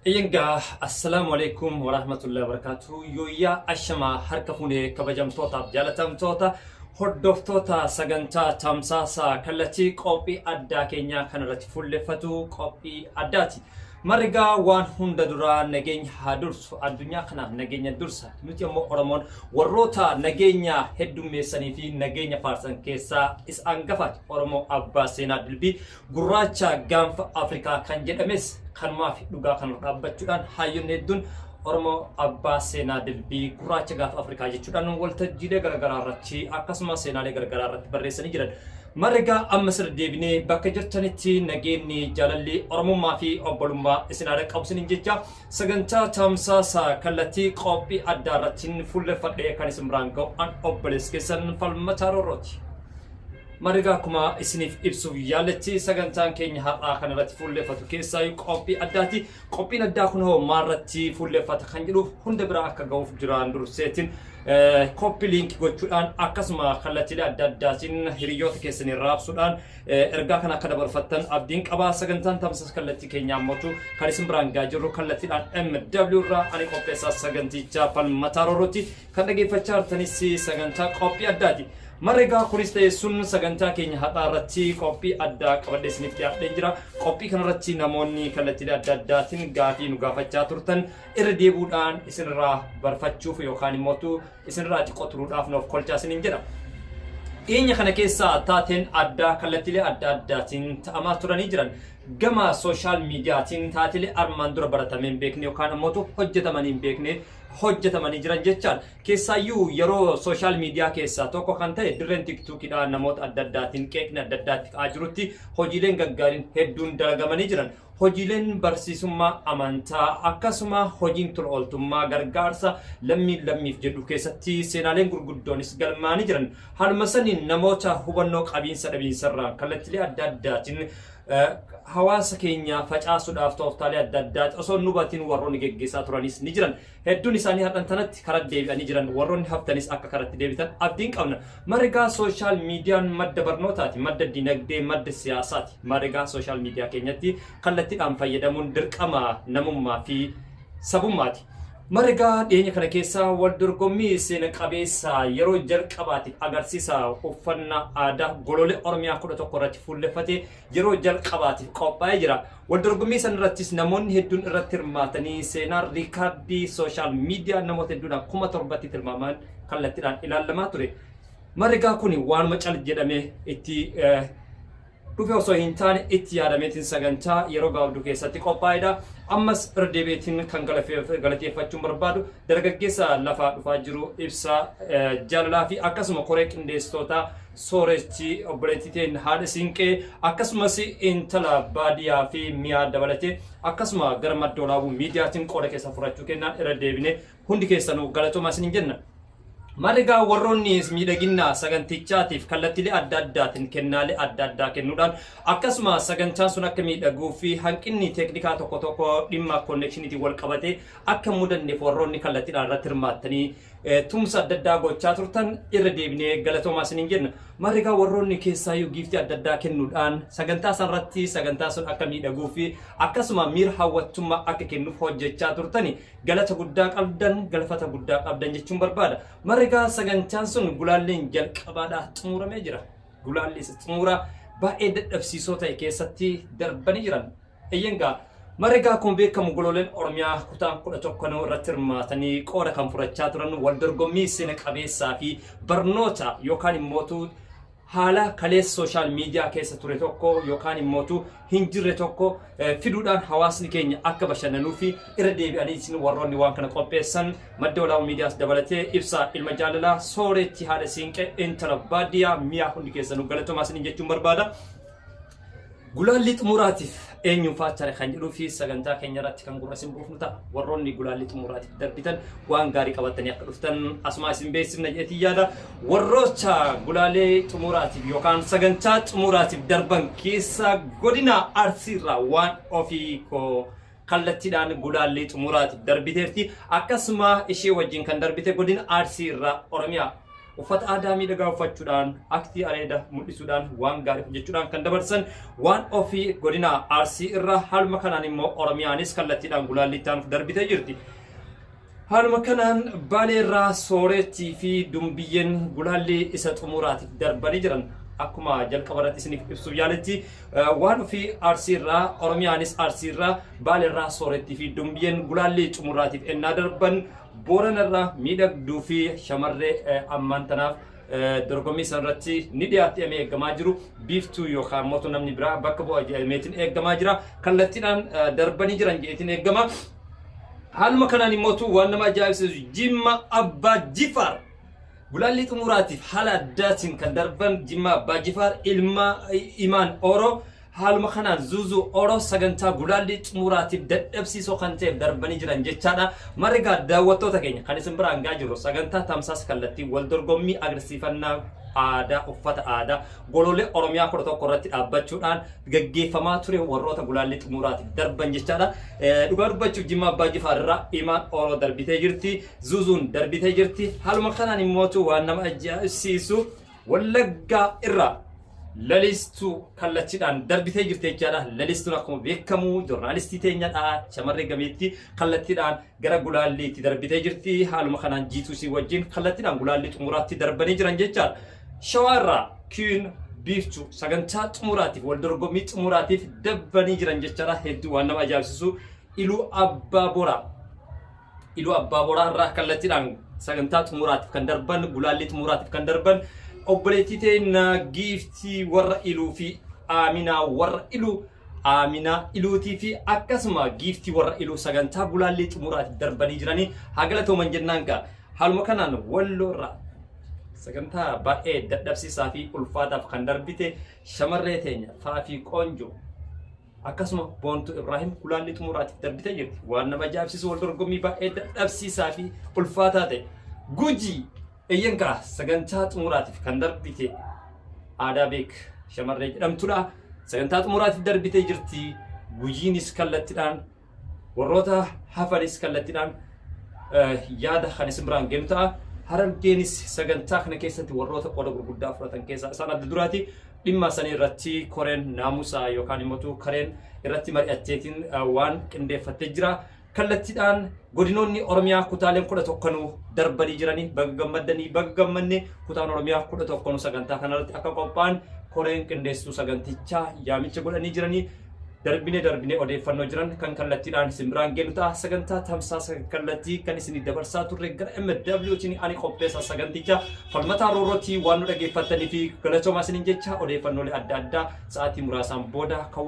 Egaa assalaamu alaikum warahmatullahi wabarakatuh. Yooyyaa ashamaa harka fuunee kabajamtootaaf jaalatamtoota hordoftoota sagantaa tamsaasa kallattii qophii addaa keenyaa kanarratti fuulleffatu qophii addaati. Margaa waan hunda duraa nageenya haa dursu. Addunyaa kanaaf nageenya dursa. Nuti ammoo Oromoon warroota nageenya heddummeessanii fi nageenya faarsan keessaa isa hangafaati. Oromoo abbaa seenaa dilbii gurraacha gaanfa Afrikaa kan jedhames kanumaaf dhugaa kana dhaabbachuudhaan hayyoonni hedduun Oromoo abbaa seenaa dilbii gurraacha gaafa Afrikaa jechuudhaan waltajjiilee garaagaraa irratti akkasumas seenaalee garaagaraa irratti barreessanii jiran. Margaa amma sirra deebinee bakka jirtanitti nageenyi jaalalli Oromummaa fi obbolummaa isin haadha qabu isiniin jecha sagantaa tamsaasa kallattii qophii addaa irratti fuulleffadhee kan isin biraan ga'u an obboleessa keessan Falmataa Roorrooti. Margaa akkuma isiniif ibsuuf yaaletti sagantaan keenya har'aa kan irratti fuulleffatu keessaa qophii addaati. Qophiin addaa kun hoo maalirratti fuulleffata kan jedhuuf hunda biraa akka ga'uuf duraan durseetiin copy link gochuudhaan akkasuma kallattiilee adda addaatiin hiriyoota keessanii raabsuudhaan ergaa kana akka dabarfattan abdiin qaba. Sagantaan tamsaasa kallattii keenyaa ammootu kan isin biraan gahaa jirru kallattiidhaan MW irraa ani qopheessaa sagantichaa Falmataa Roorrooti. Kan dhageeffachaa jirtanis sagantaa qophii addaati. Marreegaa kunis ta'e sun sagantaa keenya har'aa irratti qophii addaa qabadhee isiniif dhiyaadhee jira. Qophii kanarratti namoonni kallattiilee adda addaatiin gaafii nu gaafachaa turtan irra deebuudhaan isinirraa barfachuuf yookaan immoo isinirraa xiqqoo turuudhaaf nuuf kolchaa isiniin jedha. Dhiyeenya kana keessa taateen addaa kallattiilee adda addaatiin ta'amaa turanii jiran. Gama social miidiyaatiin taatelee armaan dura baratamee hin beekne yookaan ammoo hojjetamanii hin beekne hojjetamanii jiran jechaan. Keessaayyuu yeroo social miidiyaa keessaa tokko kan ta'e dirreen TikTokiidha namoota adda addaatiin qeeqni adda addaatti ka'aa jirutti hojiileen gaggaariin hedduun dalagamanii jiran. Hojiileen barsiisummaa amantaa akkasuma hojiin tola ooltummaa gargaarsa lammiin lammiif jedhu keessatti seenaaleen gurguddoonis galmaanii jiran. Haaluma saniin namoota hubannoo qabiinsa dhabiinsarraa kallattiilee adda addaatiin hawaasa keenya facaasuudhaaf tooftaalee adda addaa osoo hin hubatiin warroonni geggeessaa turanis ni jiran. Hedduun isaanii har'an tanatti karaa deebi'anii jiran warroonni haftanis akka karatti deebitan abdiin qabna. Margaa social miidiyaan madda barnootaati, madda dinagdee, madda siyaasaati. Margaa social miidiyaa keenyatti kallattiidhaan fayyadamuun dirqama namummaa fi sabummaati. Margaa dhiyeenya kana keessa wal dorgommii seena qabeessa yeroo jalqabaatiif agarsiisa uffannaa aadaa goloolee Oromiyaa 11 irratti fuulleffate yeroo jalqabaatiif qophaa'ee jira. Wal dorgommii san irrattis namoonni hedduun irratti hirmaatanii seenaa riikaardii social miidiyaa namoota hedduudhaan 7,000tti tilmaaman kallattiidhaan ilaalamaa ture. Margaa kun waanuma cal jedhamee itti dhufe osoo hin taane itti yaadameetiin sagantaa yeroo gabaabduu keessatti qophaa'edha. Ammas irra deebi'eetiin kan galateeffachuun barbaadu dargaggeessa lafaa dhufaa jiru ibsaa jaalalaa fi akkasuma koree qindeessitoota soorechi obboleettii teen haadha siinqee akkasumas intala baadiyyaa fi mi'aa dabalatee akkasuma gara madda walaabuu miidiyaatiin qooda keessa furachuu kennaan irra deebinee hundi keessanuu galatoomaa isiniin jenna. Margaa warroonni miidhagina sagantichaatiif kallattiilee adda addaatiin kennaalee adda addaa kennuudhaan akkasuma sagantaan sun akka miidhaguu fi hanqinni teeknikaa tokko tokko dhimma connectioniitiin wal qabatee akka mudanneef warroonni kallattiidhaan irratti hirmaattanii tumsa adda addaa gochaa turtan irra deebinee galatoomaa isiniin jenna. Margaa warroonni keessaayyuu giiftii adda addaa kennuudhaan sagantaa sanarratti sagantaa sun akka miidhaguu fi akkasuma miira hawwattummaa akka kennuuf hojjechaa turtani galata guddaa qabdan galfata guddaa qabdan jechuun barbaada. Margaa sagantaan sun gulaalleen jalqabaadhaa xumuramee jira. Gulaalli isa xumuraa baay'ee dadhabsiisoo ta'e keessatti darbanii jiran. Eeyyangaa margaa akkuma beekamu golooleen Oromiyaa kutaan 11 irratti hirmaatanii qooda kan fudhachaa turan wal dorgommii seena qabeessaa fi barnoota yookaan immootu haala kaleessa social miidiyaa keessa ture tokko yookaan immootu hin jirre tokko fiduudhaan hawaasni keenya akka bashannanuu fi irra deebi'anii isin warroonni waan kana qopheessan madda walaabuu miidiyaas dabalatee ibsaa ilma jaalalaa sooretti haadha siinqee intala baadiyyaa mi'aa hundi keessanuu galatoomaa isiniin jechuun barbaada. Gulaallii xumuraatiif eenyuun faachare kan jedhuu fi sagantaa keenya irratti kan gurra isin buufnu ta'a. Warroonni gulaallii xumuraatiif darbitan waan gaarii qabattanii akka dhuftan asumaa isin beeksifna jedheetiin yaada. Warroota gulaalee xumuraatiif yookaan sagantaa xumuraatiif darban keessa godina Arsiirraa waan ofii koo kallattiidhaan gulaallii xumuraatiif darbiteerti. Akkasuma ishee wajjin kan darbite godina Arsii irraa Oromiyaa. Uffata aadaa miidhagaa uffachuudhaan, aktii areeda mul'isuudhaan, waan gaarii hojjechuudhaan kan dabarsan waan ofii godina Arsii irraa haaluma kanaan immoo Oromiyaanis kallattiidhaan gulaallii itti aanuuf darbitee jirti. Haaluma kanaan Baalee irraa Sooreettii fi Dumbiyyeen gulaallii isa xumuraatiif darbanii jiran. Akkuma jalqaba irratti isiniif ibsuuf yaaletti waan ofii Arsii irraa Oromiyaanis Arsii irraa Baalee irraa Soorettii fi Dumbiyyeen gulaallii xumuraatiif ennaa darban Boorana irraa miidhagduu fi shamarree ammaan tanaaf dorgommii san irratti ni dhiyaatti jedhamee eegamaa jiru biiftuu yookaan immoo namni biraa bakka bu'a jedhameetiin eegamaa jira. Kallattiidhaan darbanii jiran jedheetiin eegama. Haaluma kanaan immootu waan nama ajaa'ibsiisu Jimma Abbaa Jifaar gulaallii xumuraatiif haala addaatiin kan darban Jimma Abbaa Jifaar ilma Imaan Oro haaluma kanaan Zuuzuu Oro sagantaa gulaallii xumuraatiif dadhabsiisoo kan ta'eef darbanii jiran jechaadha. Marrigaa daawwattoota keenya kan isin biraan gaa jirru sagantaa tamsaasa kallattii wal dorgommii agarsiifannaa aadaa uffata aadaa goloolee Oromiyaa 11 irratti dhaabbachuudhaan gaggeeffamaa ture warroota gulaallii xumuraatiif darban jechaadha. Dhugaa dubbachuuf Jimmaa Abbaa Jifaar irraa Imaan Oro darbitee jirti. Zuuzuun darbitee jirti. Haaluma kanaan immootu waan nama ajaa'ibsiisu Wallaggaa irraa Lalistuu kallattiidhaan darbitee jirti jechaadha. Lalistuun akkuma beekamu joornaalistii teenyadha. Shamarree gameettii kallattiidhaan gara gulaalliitti darbitee jirti. Haaluma kanaan jiituu isii wajjin kallattiidhaan gulaallii xumuraatti darbanii jiran jechaadha. Shawaa irraa Kiin Biiftuu sagantaa xumuraatiif wal dorgommii xumuraatiif darbanii jiran jechaadha. Hedduu waan nama ajaa'ibsiisu. Iluu Abbaa Boraa Iluu Abbaa Boraa irraa kallattiidhaan sagantaa xumuraatiif kan darban gulaallii xumuraatiif kan darban obboleettii teenya giiftii warra Iluu fi Aaminaa warra Iluu Aaminaa Iluutii fi akkasuma giiftii warra Iluu sagantaa gulaallii xumuraatiif darbanii jiranii haa galatooman jennaan gaa haaluma kanaan Walloo irraa sagantaa baay'ee dadhabsiisaa fi ulfaataaf kan darbite shamarree teenya Faafii Qoonjoo Akkasuma Boontuu Ibraahim gulaallii xumuraatiif darbitee jirti. Waan nama ajaa'ibsiisu wal dorgommii baay'ee dadhabsiisaa fi ulfaataa ta'e. Gujii eeyyan kaa sagantaa xumuraatiif kan darbite Aadaa Beek shamarree jedhamtudha. Sagantaa xumuraatiif darbitee jirti. Gujiinis kallattiidhaan Warroota hafanis kallattiidhaan yaada kan isin biraan geenu ta'a. Harargeenis sagantaa kana keessatti warroota qooda gurguddaa fudhatan keessaa isaan adda duraati. Dhimma sanii irratti koreen naamusaa yookaan immoo kareen irratti mari'atteetiin waan qindeeffattee jira. Kallattiidhaan godinoonni Oromiyaa kutaaleen 11nuu darbanii jiranii baga gammaddanii baga gammanne kutaan Oromiyaa 11nuu sagantaa kanarratti akka qophaa'an koreen qindeessituu sagantichaa yaamicha godhanii jiranii. Darbinee darbinee odeeffannoo jiran kan kallattiidhaan isin biraan geenyu ta'a. Sagantaa tamsaasa kallattii kan isinii dabarsaa turre gara MWtiin ani qopheessa sagantichaa Falmataa Roorrootti waan nu dhaggeeffattanii fi galatoomaa isiniin jecha odeeffannoolee adda addaa sa'aatii muraasaan booda kan